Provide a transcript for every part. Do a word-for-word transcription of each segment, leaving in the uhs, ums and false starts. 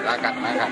Makan, makan.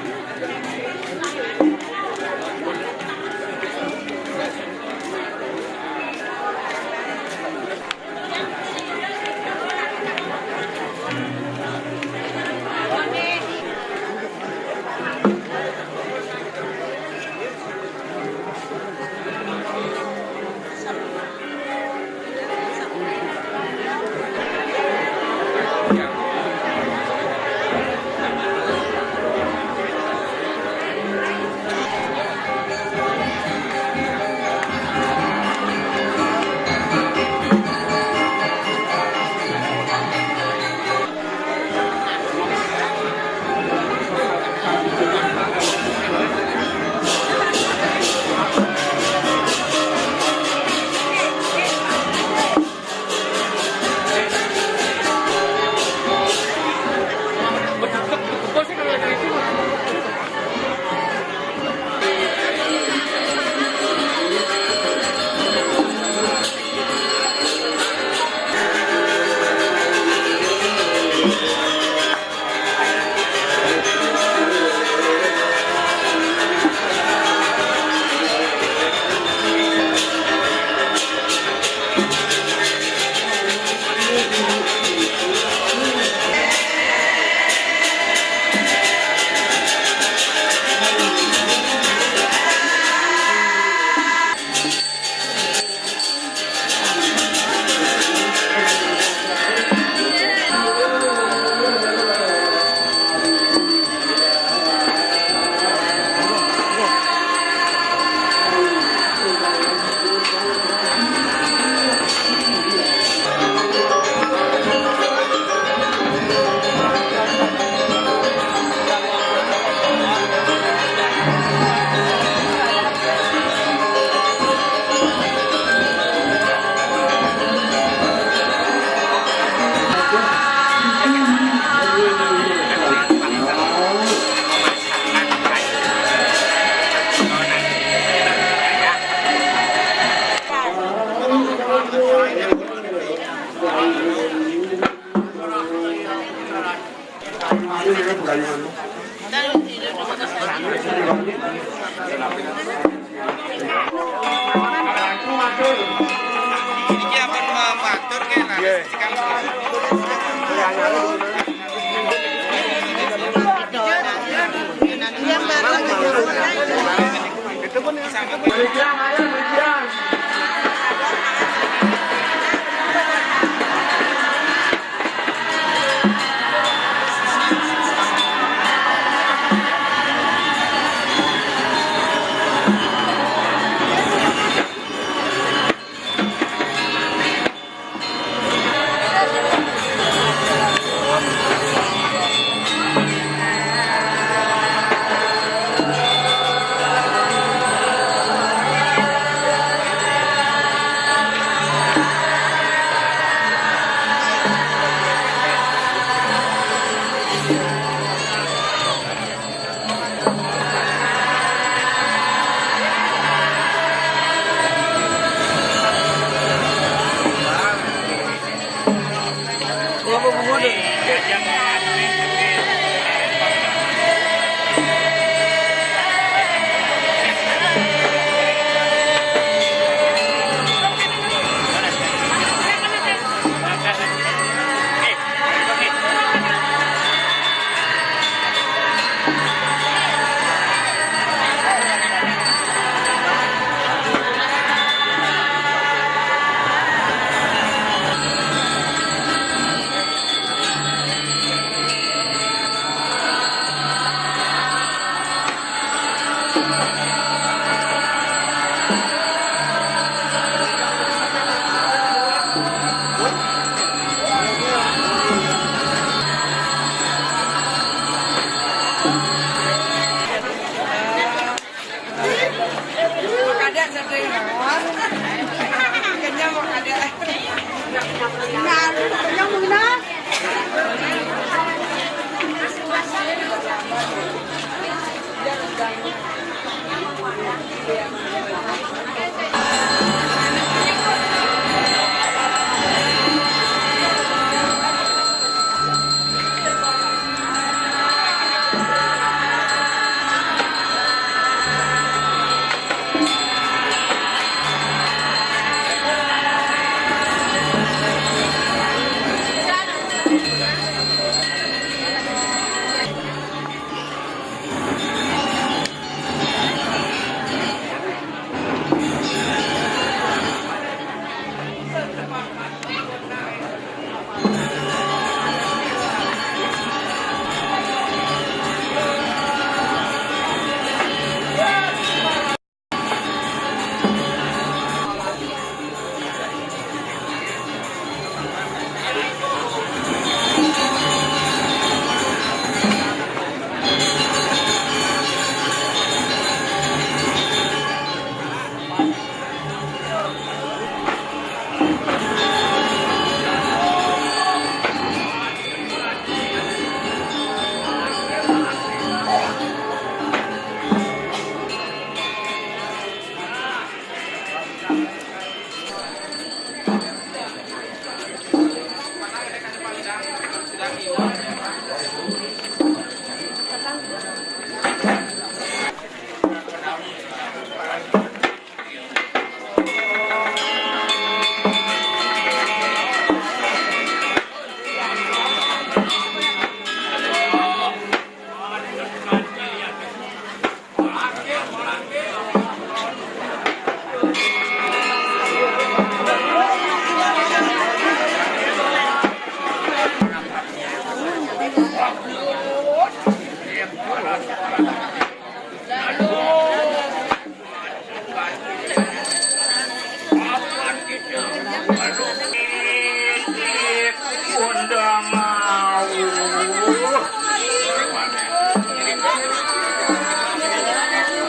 Damau.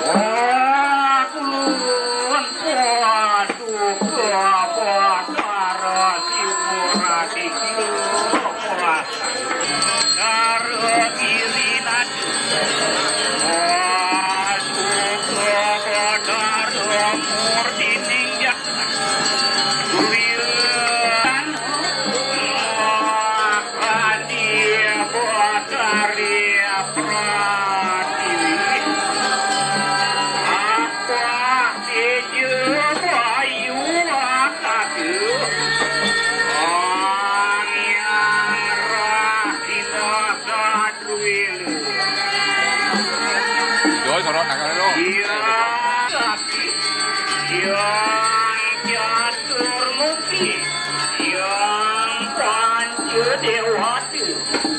Wah, kulun paduka Batara Siwa Raditya Kuasa. Dara Giri Nadi. Paduka Batara Murti Ninja. Wilan Mahadi Batari Pratiwi. Apa Teja Bayu Akadu. Anyang Rahina Sadwila. Yo, sorot tangan lo. Iya. Hyang Catur Mukti, Hyang Panca Dewata,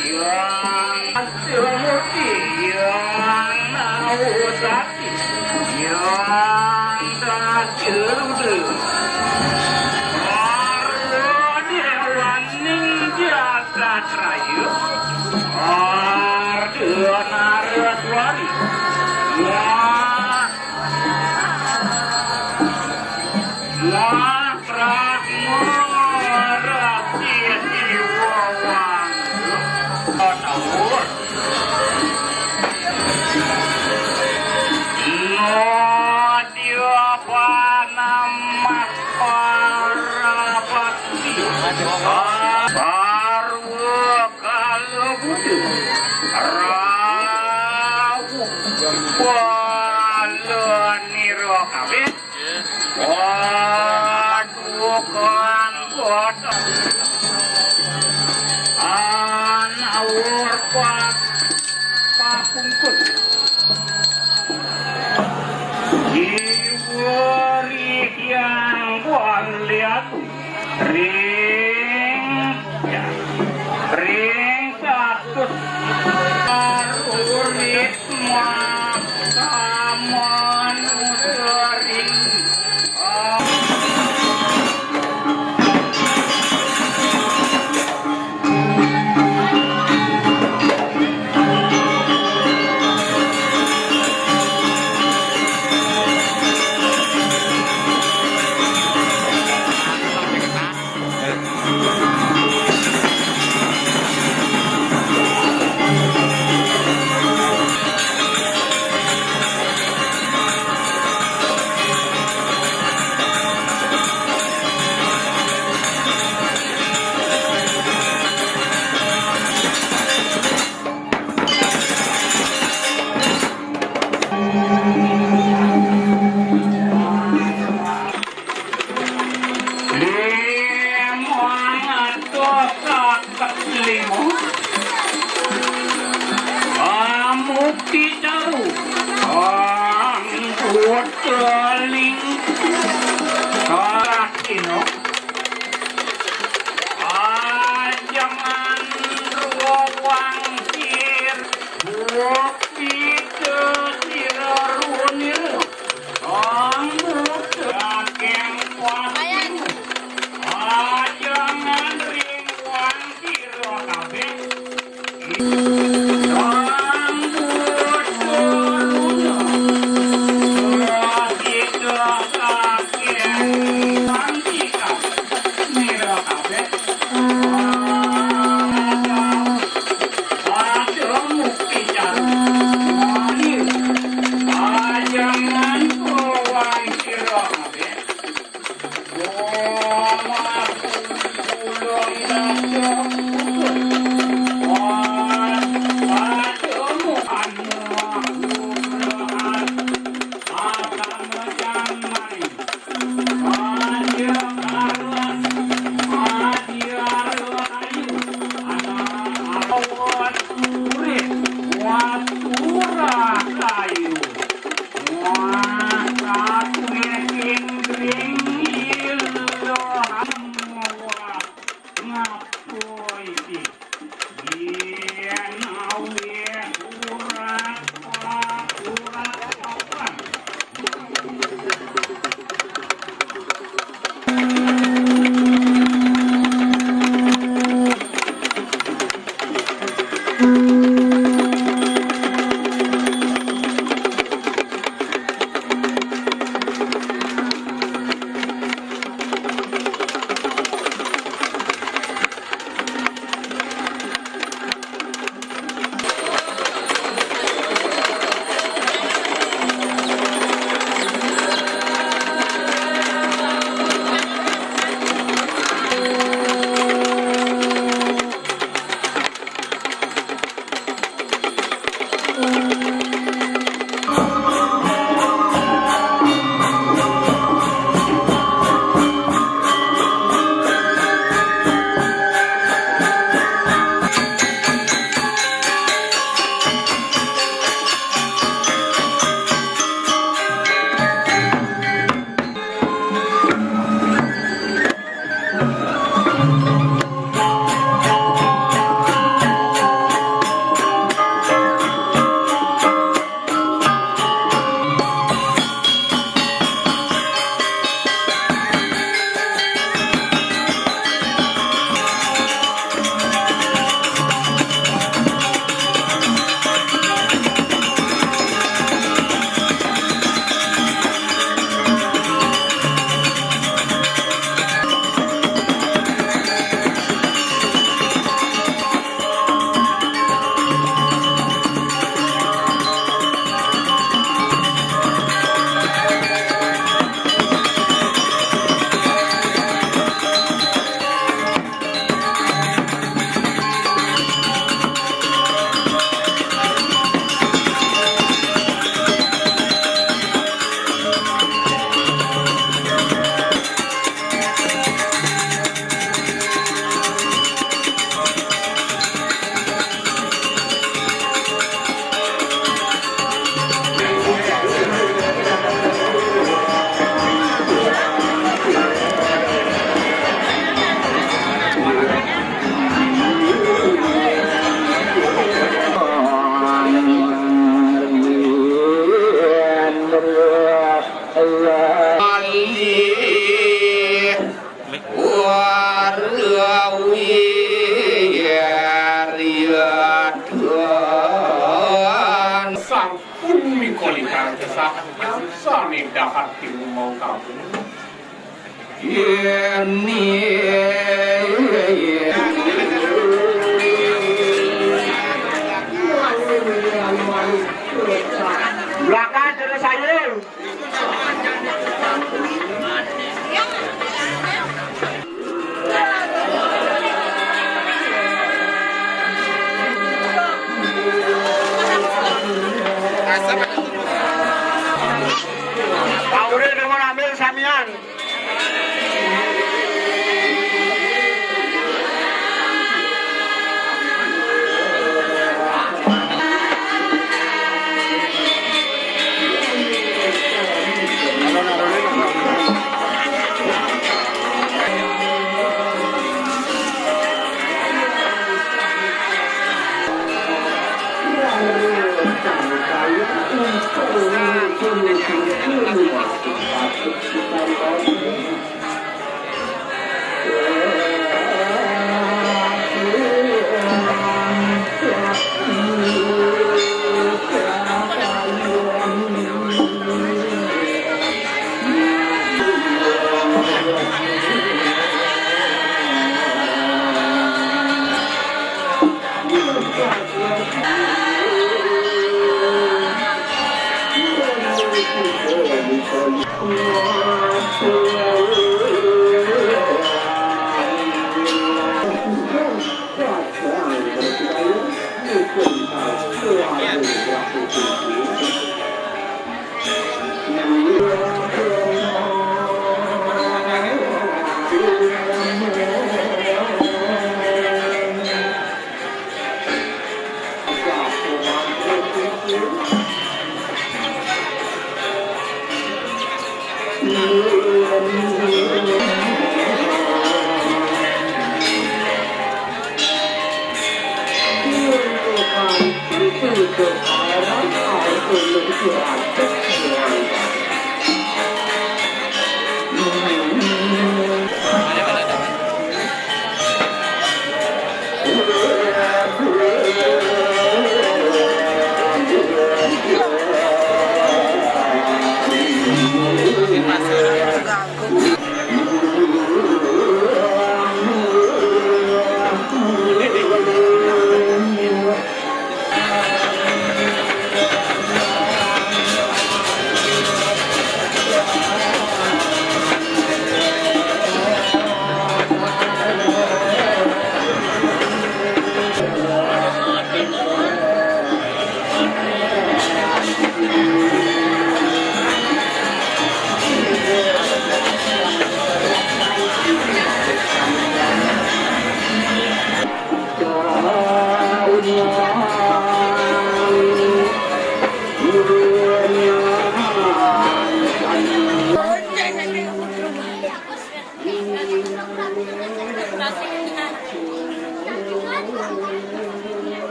Hyang Panca Mukti, Hyang Nawa Sakti, Hyang Dasya Rudra, para dewaning jagat raya, Arda Naraswari, Wah, Brahma Rati Siwa Wangga. Tawur. Nadya Panamah Parabakti. Sarwa Kala Buddha. Rauh Bala Nira Kabeh. Padukan kota. Anawur pa-, papungkus. Iwari yang kualiatu. Ring, ya, ring satus. Arurit. Limang atus saket lima. Amukti Caru. Anggota ling. Karasino. Ajangan ruang sir. Bukti sira runira. Angguta kakeng kuasa. Ajangan ring wang sira kabeh. Angguta runa. Sira kakeng wang sira kabeh. Pada mukti cara. Sane dahar timu mau kampung. Ini. Belakang terus ayo. Kaure dengan ambil samian.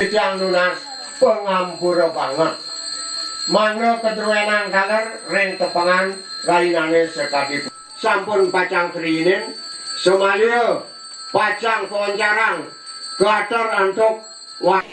Tiang nunas pangampura banget. Mangda kadruénang taler ring tepengan rahinane sakadi sampun pacang kriinin, samaliha pacang kaoncarang gater antuk wa-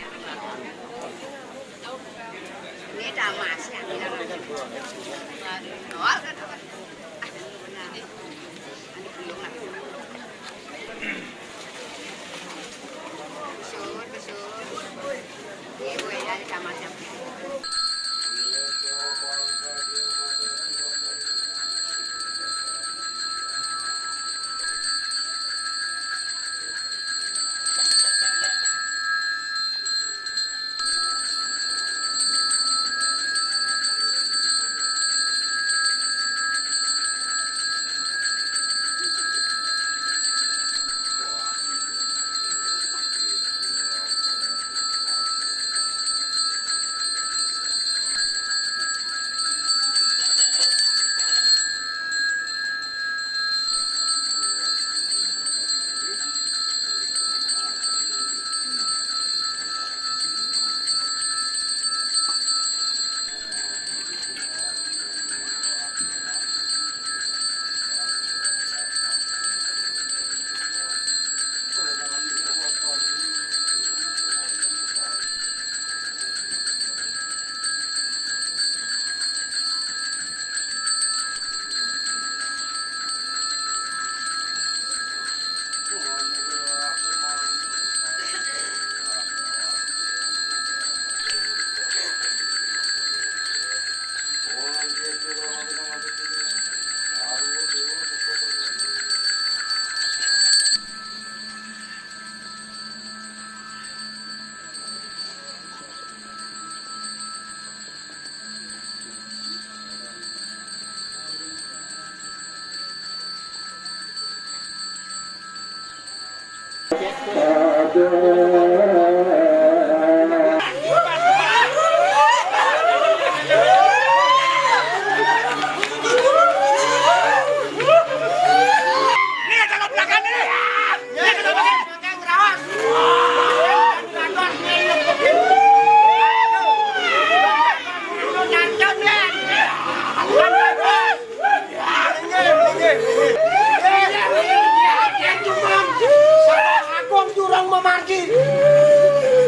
Agung durung mamargi.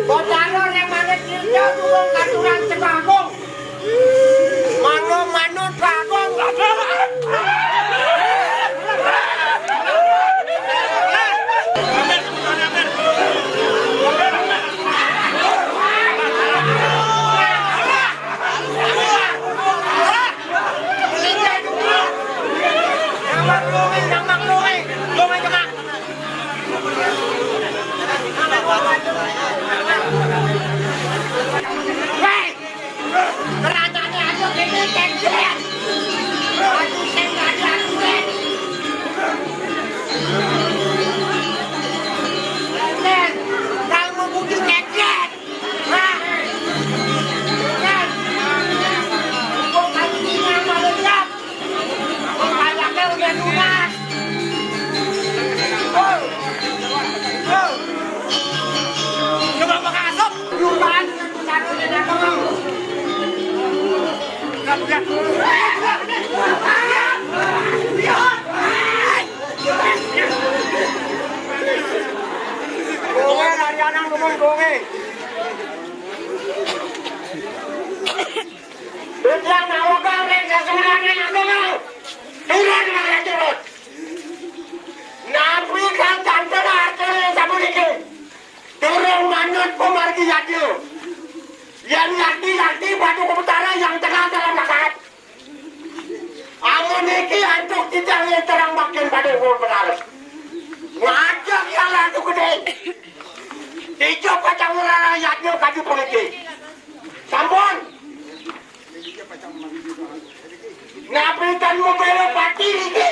Betara ring manit kirja durung katuran sembah agung. Mangda manut agung. Wéh! Kerajane aja kene kengkek. Aduh, sing dadi aduh, wéh. Kengkek. Kang mau budi kengkek. Hah? Kengkek. Kok kamu ini yang malu lihat? Kok kayaknya udah lunas? Oh. Oh. Coba pakai asap. Lunas. Kowe lari anang demen kowe. Putrang nawegang ring sesuwunane agama. Turun marang turun. Napi kang kantun artine sapuniki? Durung manut pamargi yadnya. Yen yakti-yakti Batu Betara yang tengah dalam lakat. Amun iki antuk titah yen terang makin pada umur benar. Ngajak yang lantu gede. Tiga pacang urara yadnya kaju puniki. Sampun. Napi tan membela pati iki?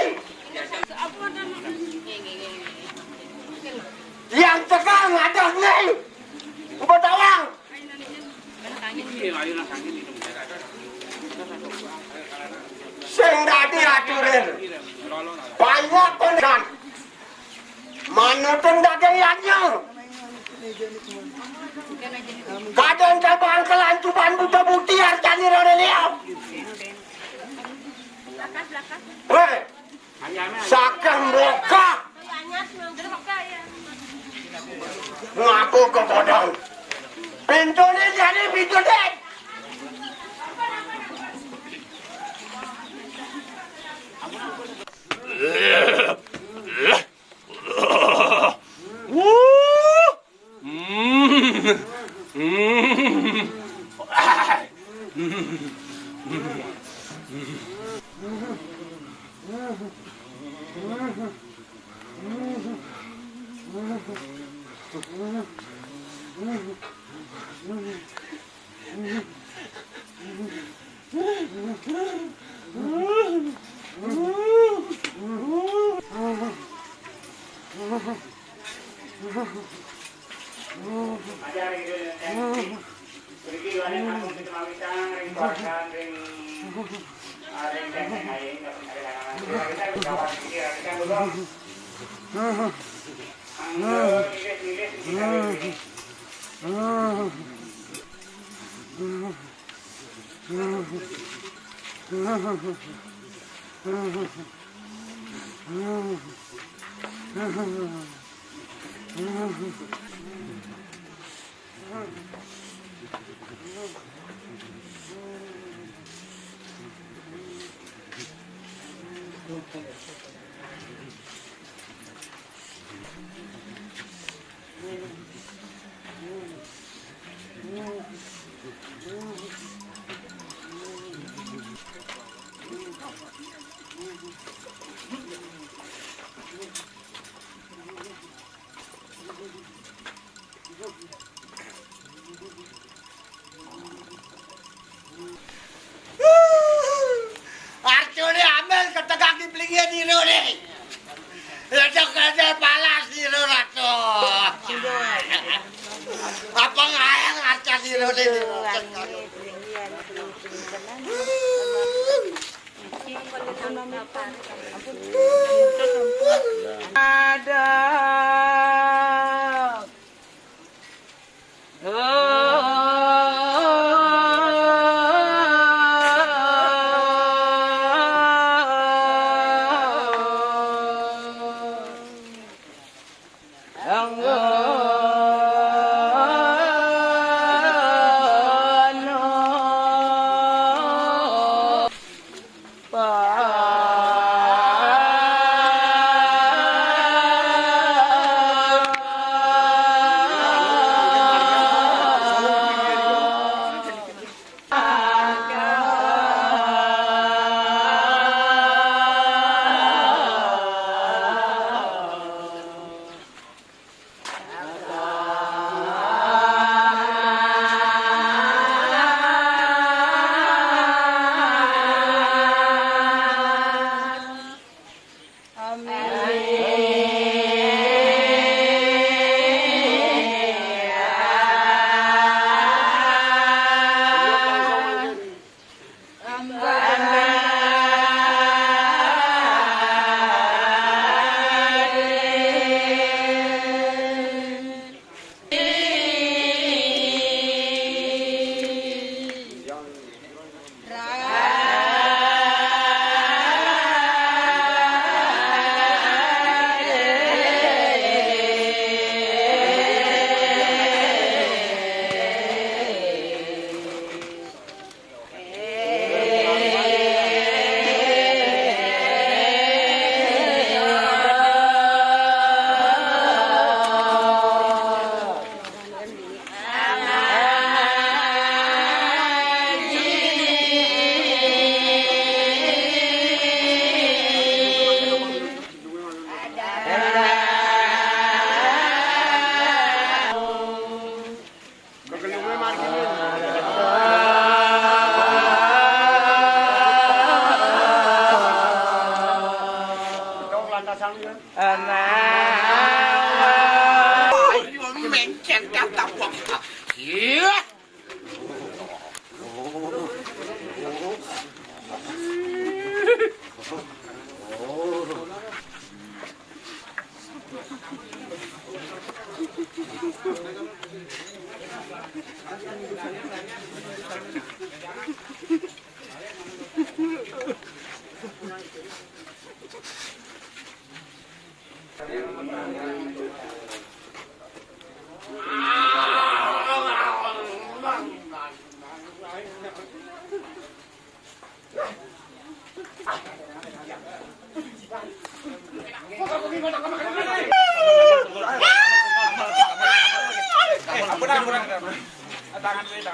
Yang tegal ngadah nih. Ubah tawang. Sing dadi aturan. Banyak kon kan. Manutun daging yadnya. Kadang ka bangkelan cuban buta buti artane rone liau. Weh, sakeh mbokah. Ngaku ke kodong. Pintune jani pintune. Arcune amel ketegang di pelinggih dirune. Ledek-ledek palas diro, Ratu. Apa ngaeng arca dirune? Ada.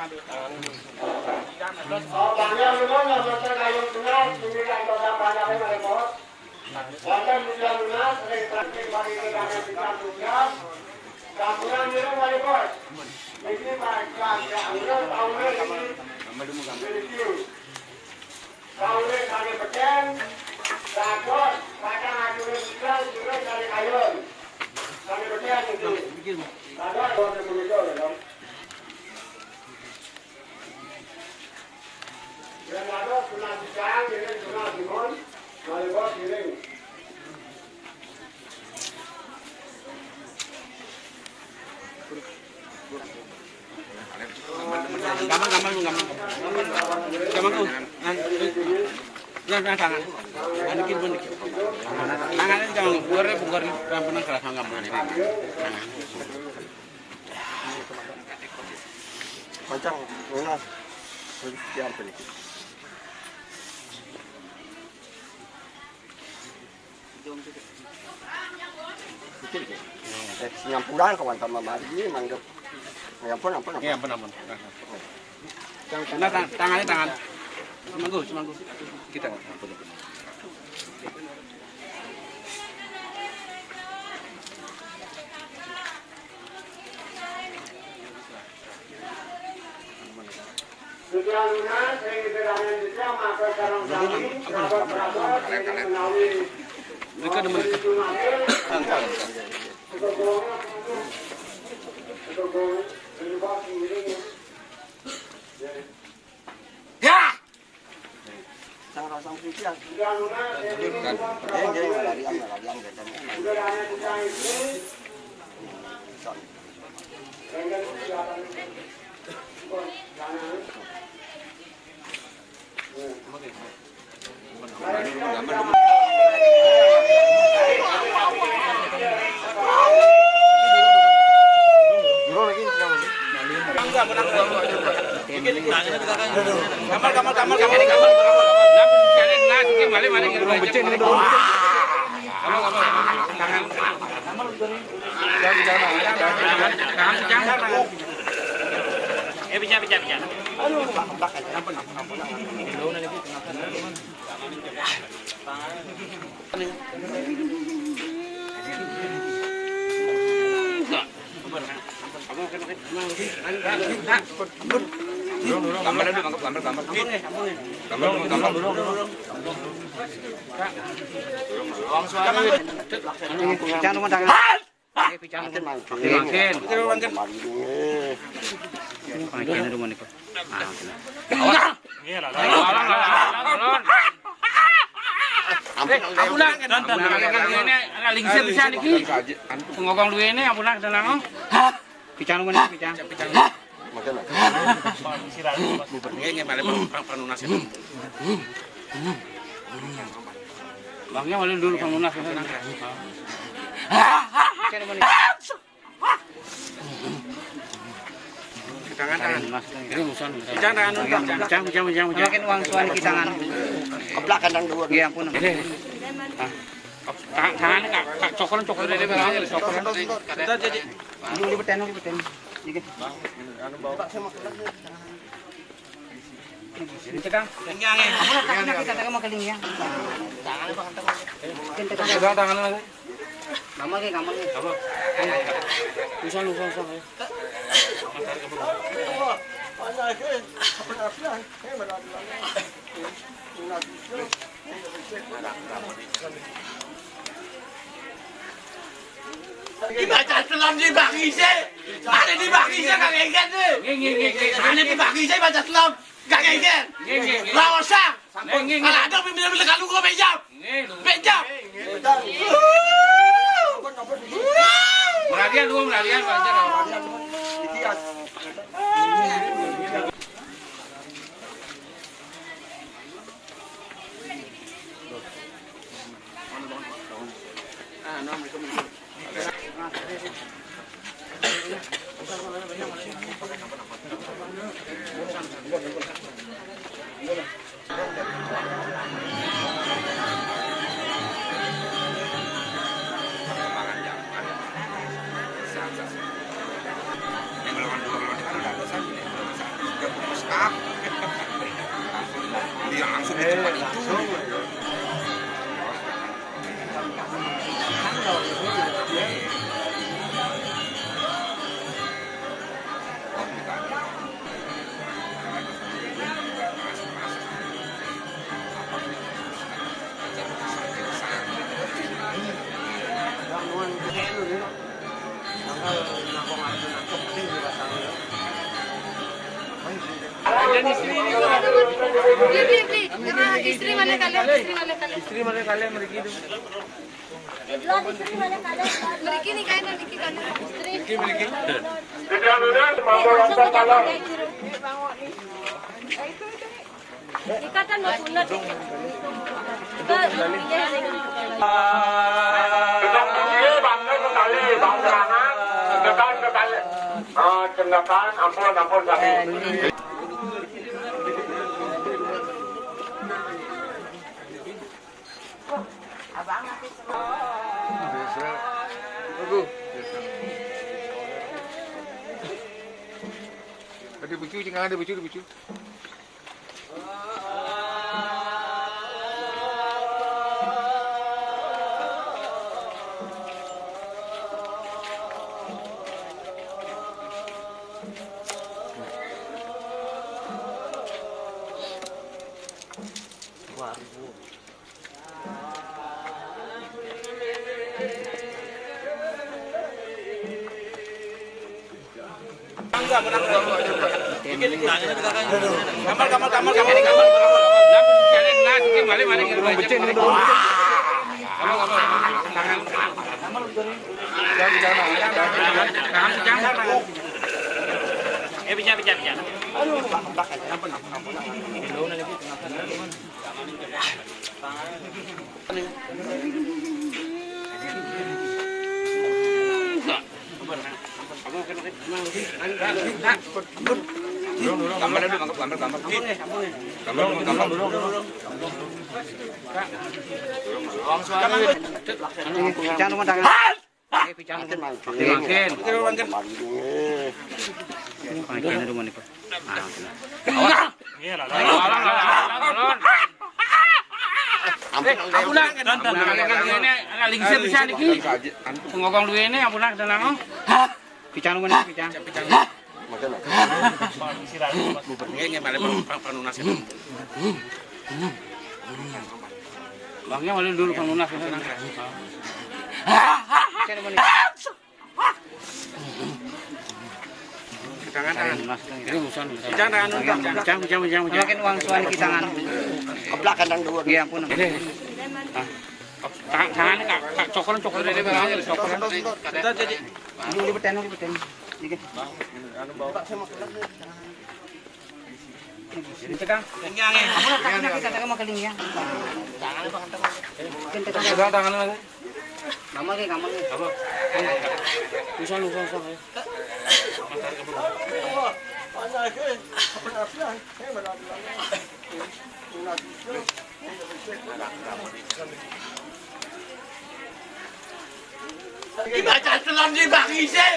Oh, panjang dulu, nggak usah kayu tengah, sini kan kota panjangnya, Bos. Wonten mulia lunas ring saking panitia tigang tugas, sampunan ngiring malih, Bos. Niki Pak Ikhlas ya, ulun taune niki. Niki. Taune sane pecen, dados patang atus tigang, ulun sane kayun. Sane pecen niki. Dados wonten punika, lho. Yen ada sunat siang, yen sunat timun, malih bos giring. Gampang, gampang, gampang. Gampang, oh. Nah, nah, nah, tangan. Nah, dikit, dikit. Tangan ini gampang. Luarnya bukan, gampang, gampang, gampang. Tangan. Pancang, lunas. Siap, ini. Eh, nyampuran kawan sama mari, manggil. Ya ampun, ampun, ampun. Iya, ampun, ampun. Nah, nah. Nah, tang-, tangannya tangan. Semanggu, semanggu. Kita ampun. Mereka demen. Ya! Sang rasa suci ya. Nggih, nggih, ngalarian, ngalarian, nggih, ten. Eh, pecah, pecah, pecah. Gambar dulu, gambar, gambar, gambar. Gambar, gambar. Jangan rumah tangan. Eh, pican. Makin, makin. Makin. Makin. Makin rumah niku. Ah, kena. Awas. Iya lah. Ampun, ampun. Ampun, ampun. Ini ada lingsir pisan iki. Ngomong duwe ini, ampun, tenang. Pican rumah niku, pican. Makan, makan. Nggih, nggih, malih pang-, pang-, panunas ya. Bangnya malih dulu panunas ya. Cek mana? Tangan, tangan. Ini musuhan. Pecah tangan, pecah. Pecah, pecah, pecah, pecah. Makin uang suan di tangan. Keplak kandang dua. Iya, ampun. Ini. Ah. Tangan, tangan, Kak, Kak, cokolan, cokolan. Cokolan. Bentar, jadi. Ini, ini beten, ini beten. Ini. Ini, Kang. Enggak, enggak. Kita, kita, kita mau keling ya. Pegang tangan, Mas. Gampang, ya, gampang, ya. Apa? Ayo, ayo, Kak. Usah, usah, usah, ayo. Iki baca selam di Bang Ise. Ada di Bang Ise, Kang Egen, nih. Nggih, nggih, nggih, nggih. Ada di Bang Ise baca selam. Kang Egen. Nggih, nggih, nggih. Raosan. Nggih, nggih, nggih. Kalau ada bila-bila kalau gua bejam. Nggih, lho. Bejam. Melarian, lu melarian, Pak. Beli, beli, beli. Karena istri mana kalian? Istri mana kalian? Istri mana kalian? Mriki tu. Mriki ni kain, mriki kain. Istri. Mriki, mriki. Ikatan mau sunat. Kita, Bang, sekali, Bang, serangan. Tekan, tekan. Ah, cendakan, ampun, ampun, sakit. Ada bucu, jangan ada bucu, ada bucu. Eh, pecah, pecah, pecah. Gambar dulu, gambar, gambar, gambar. Gambar dulu, gambar dulu. Jangan lupa tangan. Eh, pecah. Makin, makin. Makin, makin. Makin rumah ni, Pak. Ah, oke. Awas. Ampun, ampun, nak. Ampun, nak. Ini anak lingsir bisa niki. Ngokong duwe ini, ampun, nak, tenang, oh. Pecah rumah ni, pecah. Makan, makan. Ini, ini, malah pang-, pang-, panunas ya. Bangnya malah dulu panunas ya. Pecah rumah ni. Tangan, tangan. Ini urusan, urusan. Jangan, tangan, tangan. Pecah, pecah, pecah, pecah. Makin uang suan di tangan. Keplak kandang dua. Iya, ampun. Ini. Ah. Tangan, tangan, Kak, Kak, cokolan, cokolan, cokolan. Sudah, jadi. Ini, ini beten, ini beten. Ini. Ini tekan. Ini, ini. Apa nak kita tekan makan ini ya? Tangan, tangan. Sudah, tangan, Mas. Nama ke kamu ni? Apa? Usah, usah, usah, ya. Dibaca selam di Bang Ise.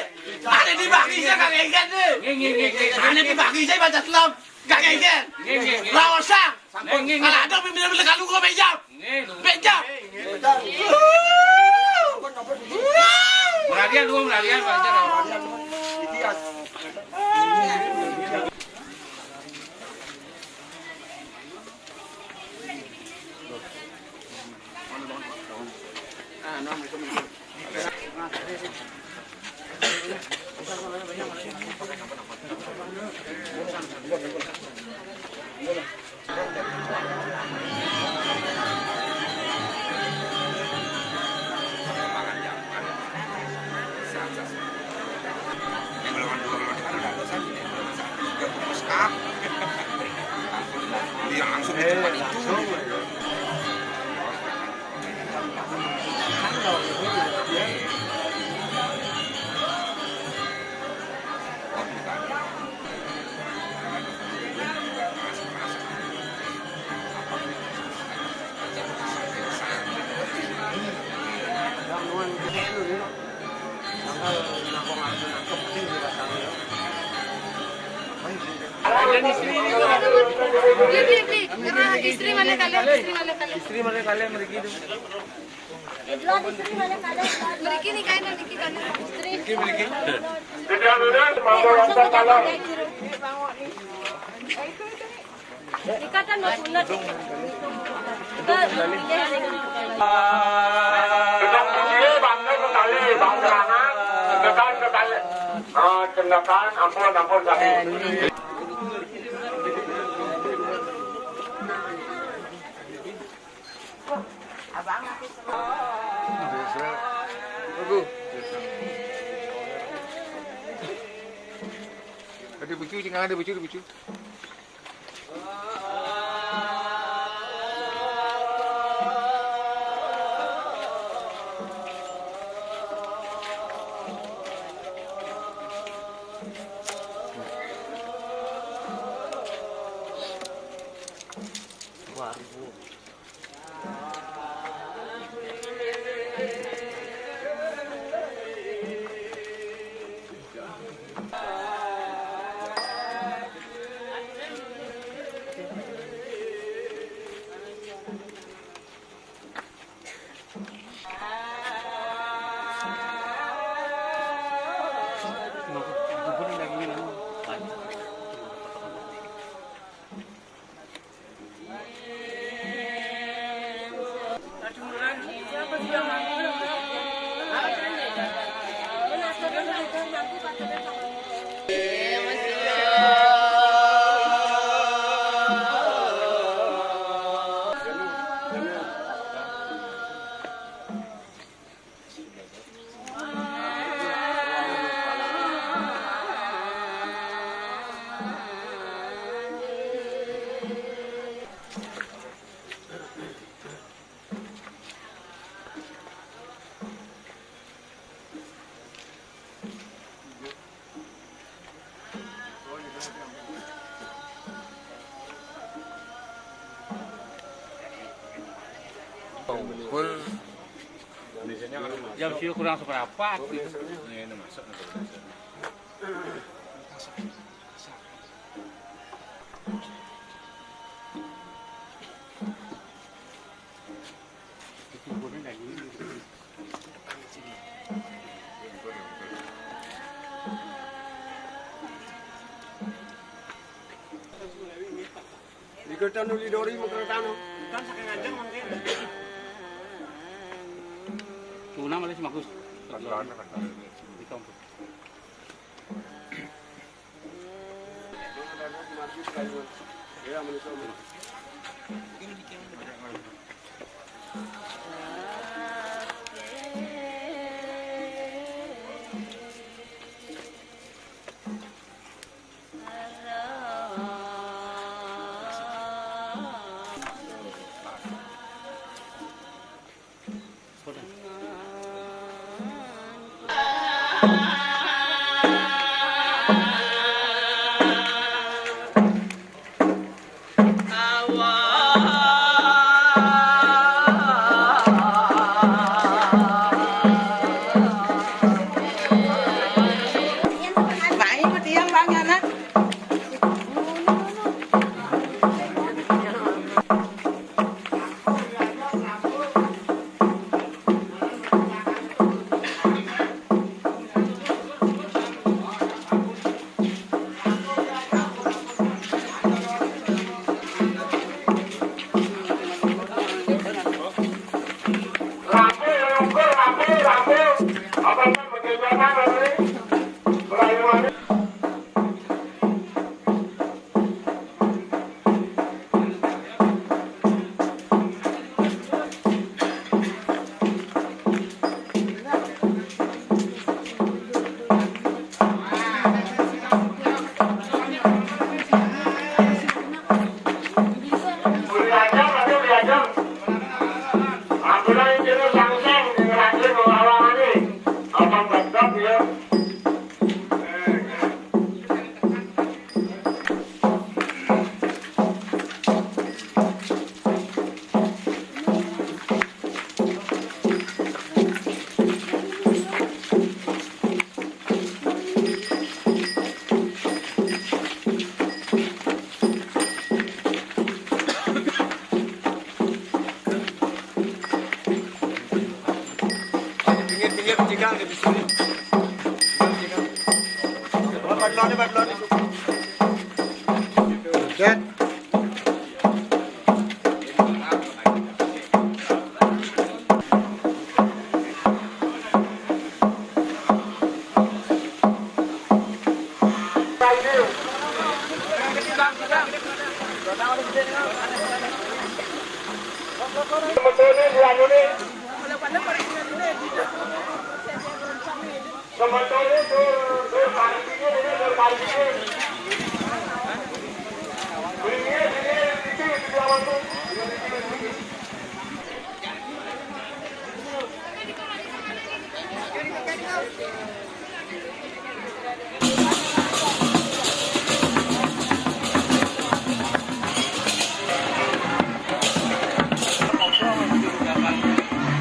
Ada di Bang Ise, Kang Isen ni. Nggih, nggih, nggih, nggih. Ada di Bang Ise baca selam, Kang Isen. Nggih, nggih, nggih. Lah, usah. Nggih, nggih, nggih. Kalau ada, bila-bila kalau gua bejam. Nggih, nggih. Bejam. Nggih, nggih. Melarian, lu melarian, Pak. Yang golongan dua, golongan tiga, nggak ada saja. Dia langsung di tempat itu. Beli, beli, beli. Karena Istri mana kalian? Istri mana kalian? Istri mana kalian, mriki itu? Mriki nih, kain mriki kalian. Istri. Mriki, mriki. Tidak lulus, mampu nonton kalau. Ikatan mau punat. Kita ini bangga sekali, bangga anak. Dekat sekali. Oh, cendakan, ampun, ampun, tadi. Abang, aku semua. Aku. Ada bucu, jangan ada bucu, ada bucu. Pukul jam sio kurang seberapa gitu. Ini masuk. Diketan uli dori mengkeretano. Kan saking anjing mangke. Tuna malah si Magus. Di kampung.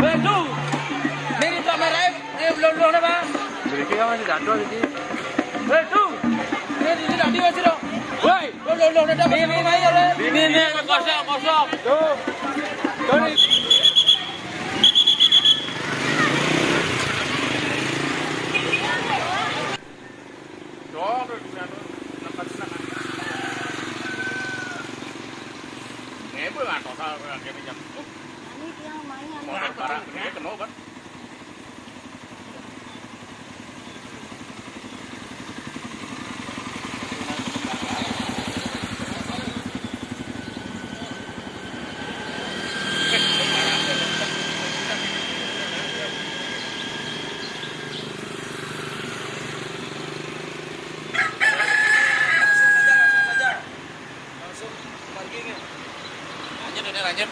Waduh, ini tak merai. Eh, belum, belum dah, Bang. Berarti kan masih jatuh tadi. Eh, tu. Ini, ini tadi masih dah. Woi, belum, belum, belum dah. Ini, ini, ini, ini, ini, kosong, kosong. Tuh. Tuh, ni. Dong, tuh, tuh, tuh. Nampak senang. Ini pun nggak total, kayak macam. Ini dia mainnya. Mau parah, ini kena kan? Langsung pergi nih. Lanjut, udah lanjut.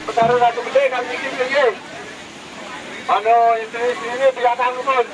Betara Ratu Gede kami bikin tinggi. Mano itu sini biarkan pun.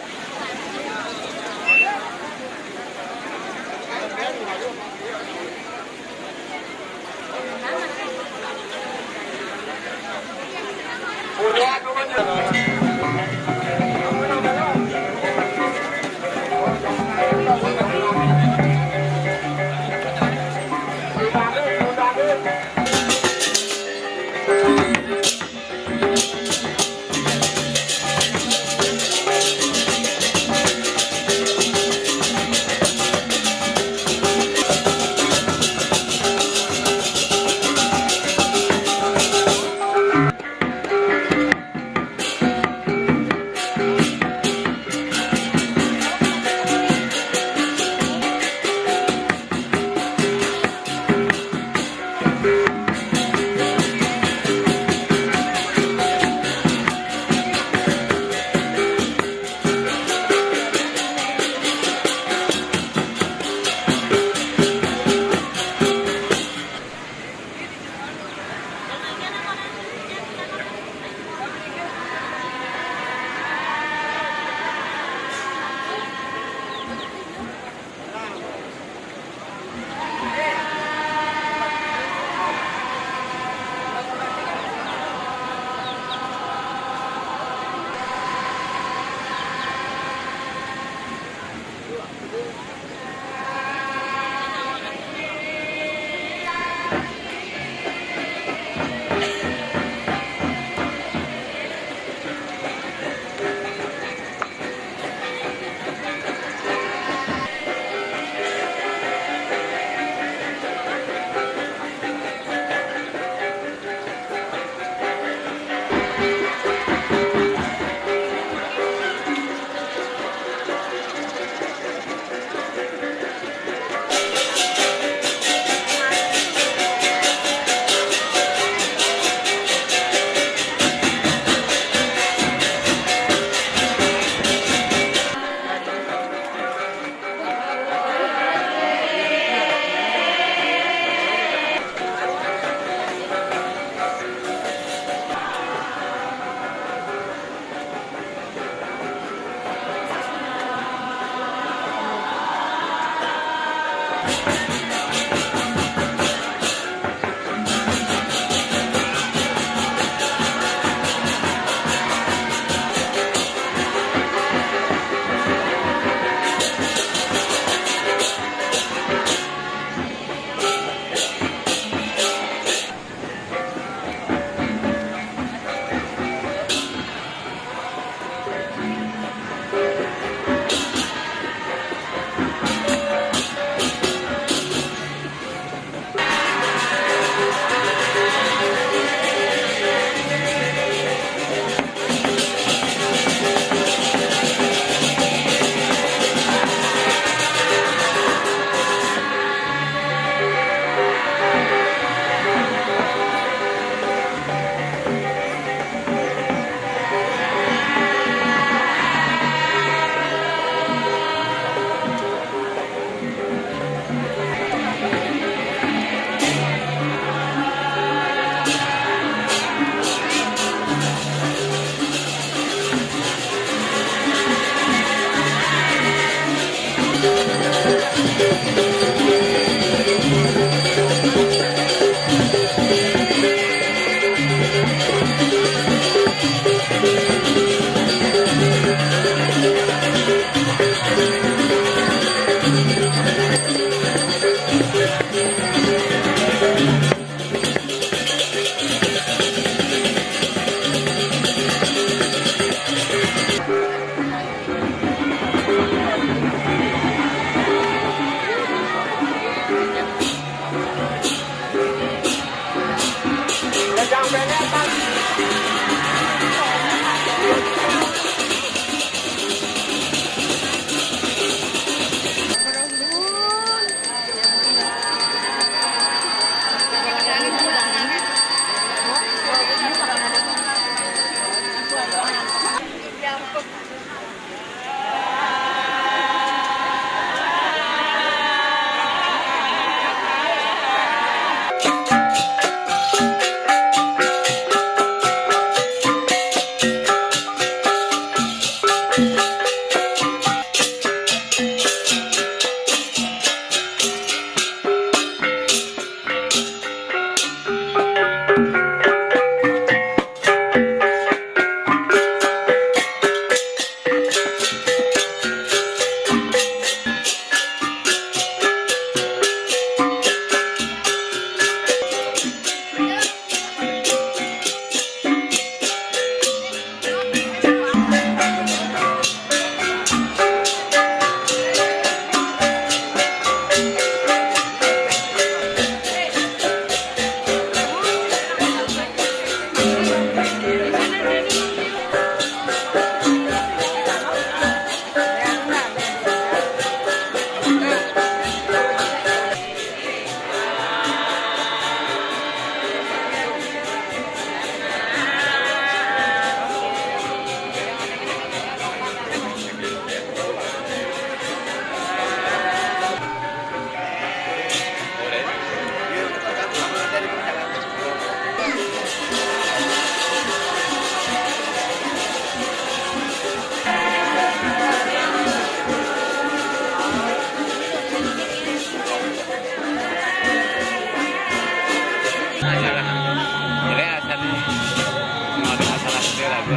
Oke,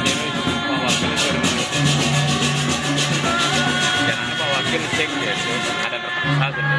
sini Pak Wakil itu ada. Jangan Pak Wakil cek ya, itu ada terpaksa gitu.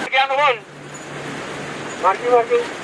Sekian, Bos. Maju, maju.